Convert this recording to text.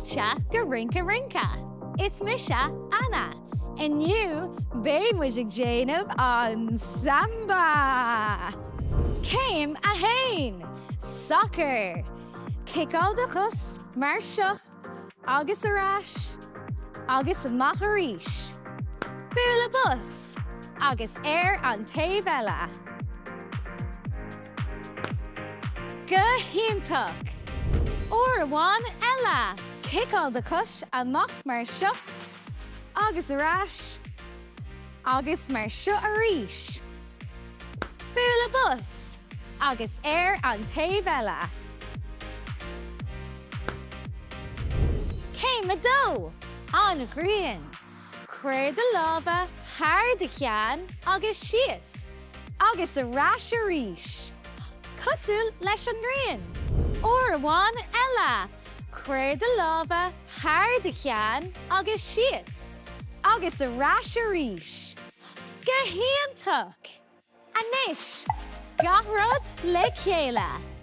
Fáilte go Rince Rince! Is mise Anna. Inniu beidh muid ag déanamh an Samba! Céim 1, Sacar! Ciceáil do chos mar seo agus ar ais agus amach arís. Bualadh bos agus ar an taobh eile. Go hiontach! Uair amháin eile! Ciceáil do chois amach mar seo agus ar ais agus mar seo arís. Bualadh bos agus ar an taobh eile. Céim 2, An ghrian. Cuir do lámha thar do cheann agus síos agus ar ais arís, cosúil leis an ngrian. Uair amháin eile, cuir do lámha thar do cheann agus síos agus ar ais arís. Go hiontach! Anois, gach rud le chéile!